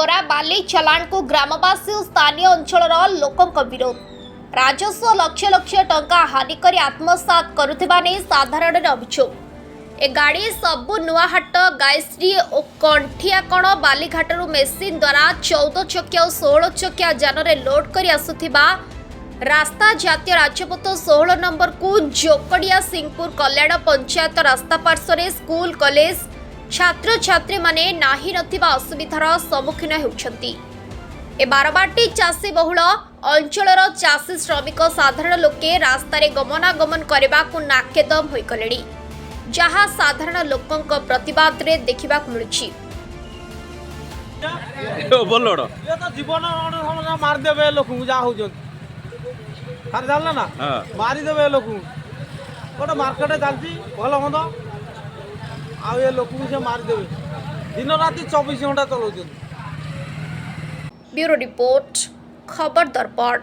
ଦ୍ୱାରା ବାଲି ଚାଲାଣକୁ ଗ୍ରାମବାସୀ ଓ ସ୍ଥାନୀୟ ଅଞ୍ଚଳର ଲୋକଙ୍କ ବିରୋଧ। ରାଜସ୍ୱ ଲକ୍ଷ ଲକ୍ଷ ଟଙ୍କା ହାନି କରି ଆତ୍ମସାତ କରୁଥିବା ନେଇ ସାଧାରଣରେ ଅଭିଯୋଗ। ଏ ଗାଡ଼ି ସବୁ ନୂଆହାଟ, ଗାୟଶ୍ରୀ ଓ କଣ୍ଠିଆକଣ ବାଲିଘାଟରୁ ମେସିନ୍ ଦ୍ୱାରା 14 ଚକିଆ ଓ 16 ଚକିଆ ଯାନରେ ଲୋଡ୍ କରି ଆସୁଥିବା ରାସ୍ତା ଜାତୀୟ ରାଜପଥ 16 ନମ୍ବରକୁ ଜୋକଡ଼ିଆ ସିଂପୁର କଲ୍ୟାଣ ପଞ୍ଚାୟତ ରାସ୍ତା ପାର୍ଶ୍ୱରେ ସ୍କୁଲ, କଲେଜ ଛାତ୍ରଛାତ୍ରୀମାନେ ନାହିଁ ନଥିବା ଅସୁବିଧାର ସମ୍ମୁଖୀନ ହେଉଛନ୍ତି। ଏ ବାରବାଟୀ ଚାଷୀ ବହୁଳ ଅଞ୍ଚଳର ଚାଷୀ, ଶ୍ରମିକ, ସାଧାରଣ ଲୋକେ ରାସ୍ତାରେ ଗମନାଗମନ କରିବାକୁ ନାକେଦମ ହୋଇଗଲେଣି, ଯାହା ସାଧାରଣ ଲୋକଙ୍କ ପ୍ରତିବାଦରେ ଦେଖିବାକୁ ମିଳୁଛି। ଓଭରଲୋଡ। ଇଏ ତ ଜୀବନ ମାରିଦେବେ ଲୋକଙ୍କୁ, ଯାହା ହଉଛନ୍ତି। ସାର୍, ଜାଣିଲେ ନା? ହଁ। ମାରିଦେବେ ଏ ଲୋକଙ୍କୁ। ଗୋଟେ ମାର୍କେଟ ଚାଲିଛି ଭଲ ମନ୍ଦ, ଆଉ ଏ ଲୋକଙ୍କୁ ସେ ମାରିଦେବେ। ଦିନ ରାତି 24 ଘଣ୍ଟା ଚଲାଉଛନ୍ତି। ବ୍ୟୁରୋ ରିପୋର୍ଟ, ଖବର ଦର୍ପଣ।